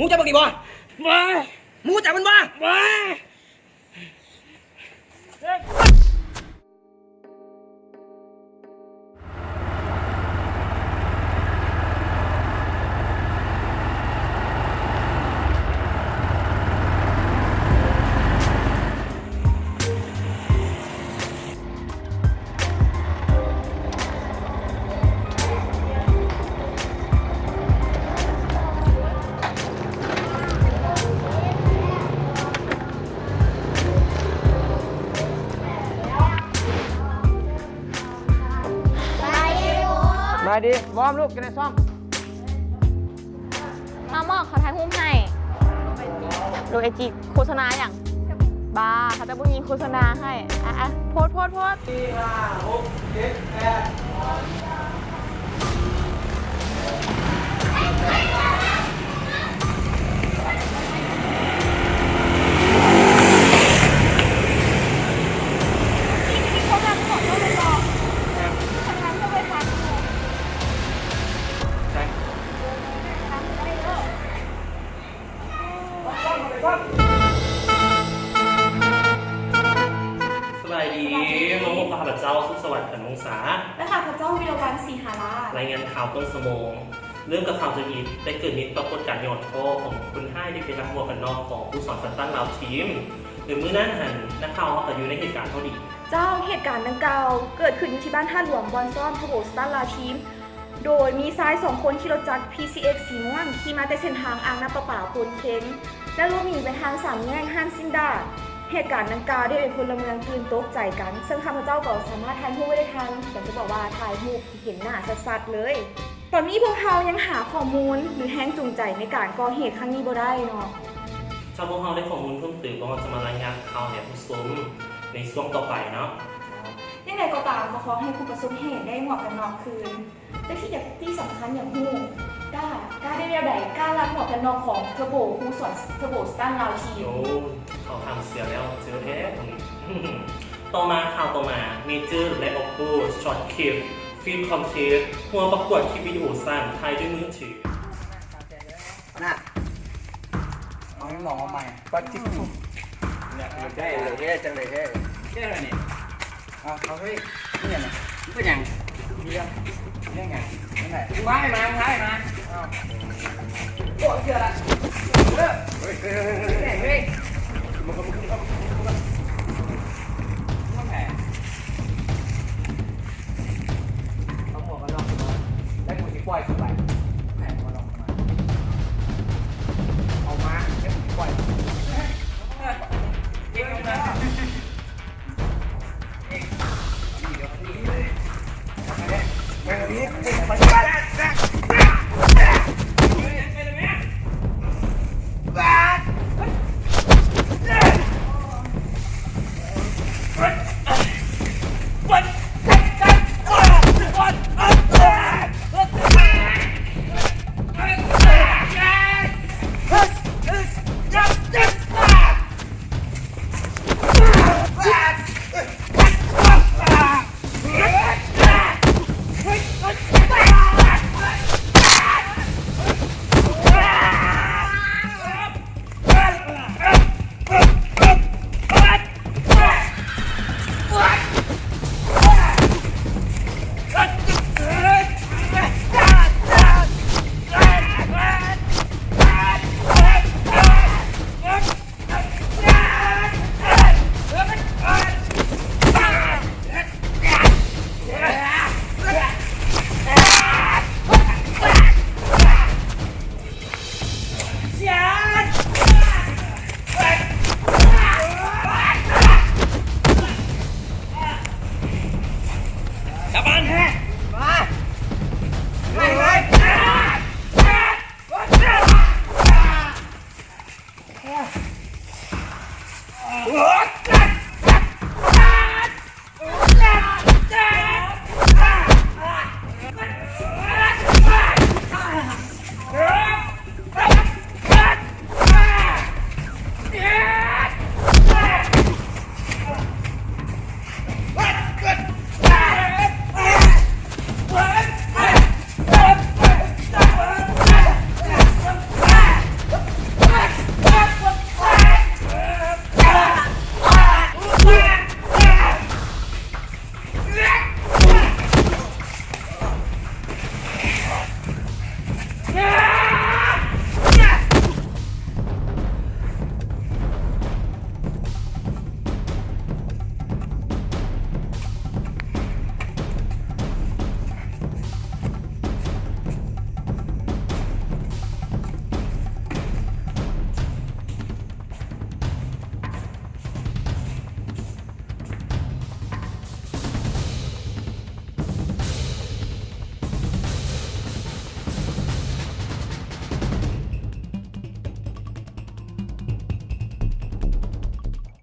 ຮູ້ຈັກບັກນີ້ບໍ່? ບໍ່. ມຶງຮູ້ຈັກມັນບໍ່? ບໍ່. ສະບາຍດີ ວອມລູກ ກັນໄດ້ຊ້ອມ. ມາໝອກ ເຂົາຖ່າຍຮູບໃຫ້ ລົງໄອຈີ ໂຄສະນາຫຍັງ? ບ້າ ເຂົາເຈົ້າບໍ່ມີໂຄສະນາໃຫ້. ອ່ະໆ ໂພສ ໂພສ ໂພສ. ສີ່ ຫ້າ ຫົກ ເຈັດ ແປດ. ສະບາຍດີ ມາພົບກັບຂ້າພະເຈົ້າ ສຸກສະຫວັດ ຂັນວົງສາ ແລະ ຂ້າພະເຈົ້າ ວິລະວັນ ສີຫາລາດ ລາຍງານຂ່າວຕົ້ນຊົ່ວໂມງ. ເລີ່ມກັບຂ່າວທຳອິດ ໄດ້ເກີດມີປາກົດການຫຍໍ້ທໍ້ຂອງຄົນຮ້າຍທີ່ເປັນນັກໝວກກັນນອກຂອງຄູສອນສະຕັນລາວທີມ. ໂດຍມື້ນັ້ນຫັ້ນ ນັກຂ່າວເຮົາກໍຢູ່ໃນເຫດການພໍດີ. ເຈົ້າ, ເຫດການດັ່ງກ່າວເກີດຂຶ້ນຢູ່ທີ່ບ້ານທ່າຫຼວງ ບ່ອນຊ້ອມທະໂບສະຕັນລາວທີມ ໂດຍມີຊາຍສອງຄົນຂີ່ລົດຈັກ ພີຊີເອັກ ສີມ່ວງ ຂີ່ມາແຕ່ເສັ້ນທາງອ່າງນ້ຳປະປາໂພນເຄັງ ແລະ ຫຼົບໜີໄປທາງສາມແຍກຮ້ານຊິນດາ. ເຫດການດັ່ງກ່າວໄດ້ເຮັດໃຫ້ພົນລະເມືອງຕື່ນຕົກໃຈກັນ, ເຊິ່ງຂ້າພະເຈົ້າກໍສາມາດຖ່າຍຮູບໄວ້ໄດ້ທັນ. ຢາກຈະບອກວ່າຖ່າຍຮູບເຫັນໜ້າຊັດໆເລີຍ. ຕອນນີ້ພວກເຮົາຍັງຫາຂໍ້ມູນ ຫຼື ແຮງຈູງໃຈໃນການກໍ່ເຫດຄັ້ງນີ້ບໍ່ໄດ້ເນາະ. ຖ້າພວກເຮົາໄດ້ຂໍ້ມູນເພີ່ມເຕີມ ພວກເຮົາຈະມາລາຍງານຂ່າວໃຫ້ຜູ້ຊົມໃນຊ່ວງຕໍ່ໄປເນາະ. ເຈົ້າ. ຢ່າງໃດກໍຕາມ ກໍຂໍໃຫ້ຜູ້ປະສົບເຫດໄດ້ໝວກກັນນອກຄືນ. ແຕ່ທີ່ຢາກ ທີ່ສຳຄັນຢາກຮູ້ ກ້າ ກ້າໄດ້ແນວໃດ ກ້າລັກໝວກກັນນອກຂອງເທີໂບ ຄູສອນເທີໂບສະຕັນລາວທີມ. ໂອ້ ເຂົາຖາມເສຍແລ້ວ ເຈີແທ້ຄົນນີ້. ຕໍ່ມາ ຂ່າວຕໍ່ມາ ເມເຈີ ແລັກອອບໂກ ຊັອດຄລິບ ຟີດຄອນເທນ ຮ່ວມປະກວດຄລິບວິດີໂອສັ້ນ ຖ່າຍດ້ວຍມືຖື. ນະ ເອົາໃຫ້ໝໍເອົາໃໝ່ ປັດຈິບ ເນຍ ເຮັດໄດ້ເລີຍ ເຮັດຈັ່ງໃດແທ້ ເຮັດແນວນີ້ ເອົາ ເອົາເຮີ້ຍ ນີ້ຫຍັງ ເປັນຫຍັງ ມີເລື່ອງ ເລື່ອງຫຍັງ ຈັ່ງໃດ ມຶງພາໃຜມາ ມຶງພາໃຜມາ ເອົາ ໂອ້ຍ ເຊື່ອລະ ເອີ ເຮີ້ຍ ເຮີ້ຍ ເຮີ້ຍ ເຮີ້ຍ ເອົາໝວກກັນນອກຂຶ້ນມາ ແລ້ວກູຊິປ່ອຍສຸດໄປ ໃຫ້ໝວກກັນນອກ ເອົາມາ ເກັບໄວ້ ເກັບລົງມາ ເອງ ເອົານີ້ ເອົານີ້ເລີຍ ເອົານີ້ ເອົານີ້ ເອົານີ້